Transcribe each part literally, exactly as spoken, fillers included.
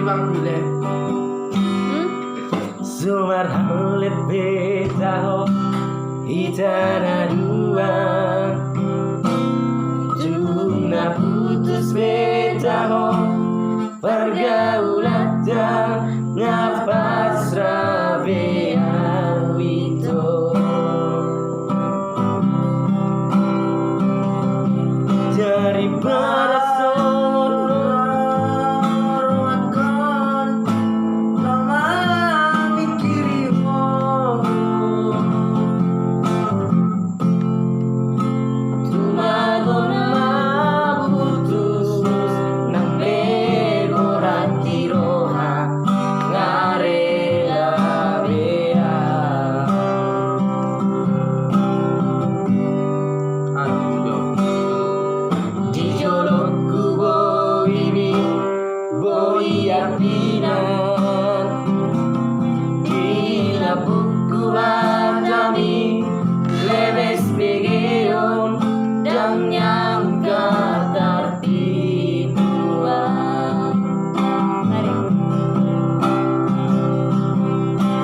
Bang Bule. Hmm? So marhallet be taho hita na dua, tung na putus be taho pergaulanta, nga pasrah be au ito. Daripada songon rohangkon na mamikiri ho. Tumagon ma putus, nang pe borat di roha, nga rela be au. Di jolongku boi mi, boi ambinan. Di lambungku hata mi, lemes begeon, ndang nyangka tartipuan.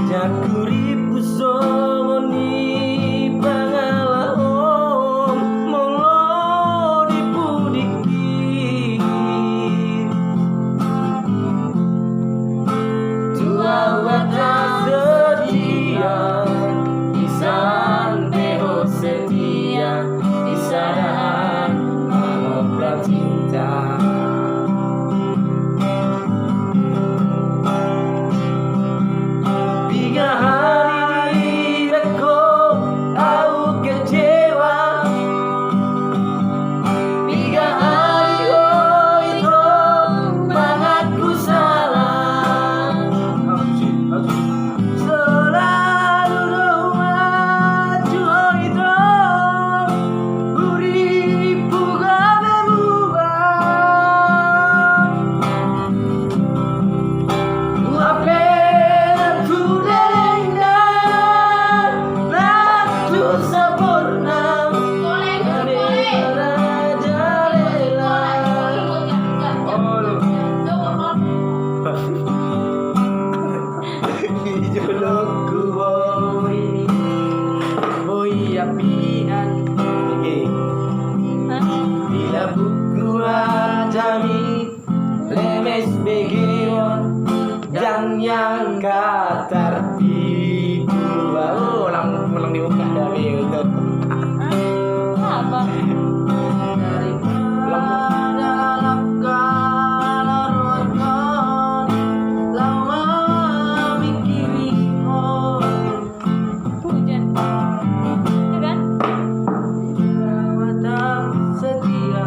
Ndang huripu songon i pangalaho molo di pudingki. Tu au hata setia, di san pe ho setia, di sada an mangoblang cinta. Piga hali dibekhon au kecewa, piga hali ho ito mangaku salah. Selalu do huacu ho ito, huripku gabe bubar. Hape tu lelengna, nang tu saborna, gabe marajalela. Di jolongku boi, boi ambinan. Oke. Hah? Di lambungku hata mi, lemes begeon, ndang nyangka tartipuan. Oh, ulang, ulang dibuka dari itu. Hah? Apa? Daripada langka laruan, laho mamikiri ho. Hujan. Iya kan? Rawatan setia,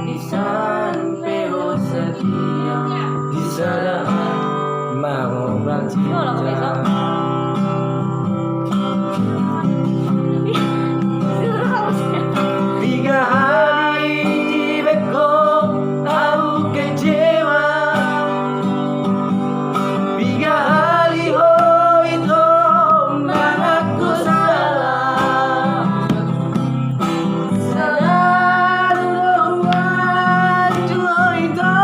di san pe ho setia, di sada an mangoblang cinta. Sekolah kau besok? Suruh kamu. Piga hali dibekhon au kecewa, piga hali ho ito mangaku salah. Selalu do huacu ho ito,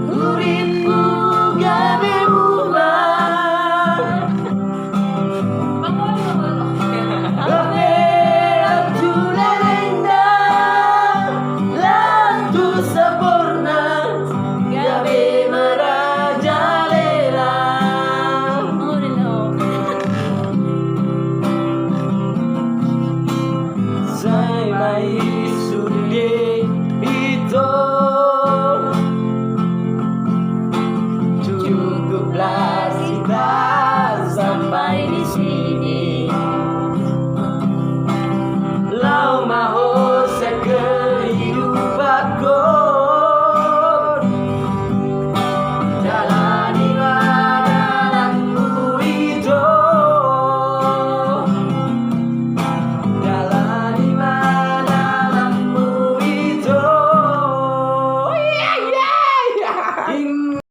huripku gabe bubar. Hape tu lelengna, nang tu saborna, gabe marajalela. Sai ma i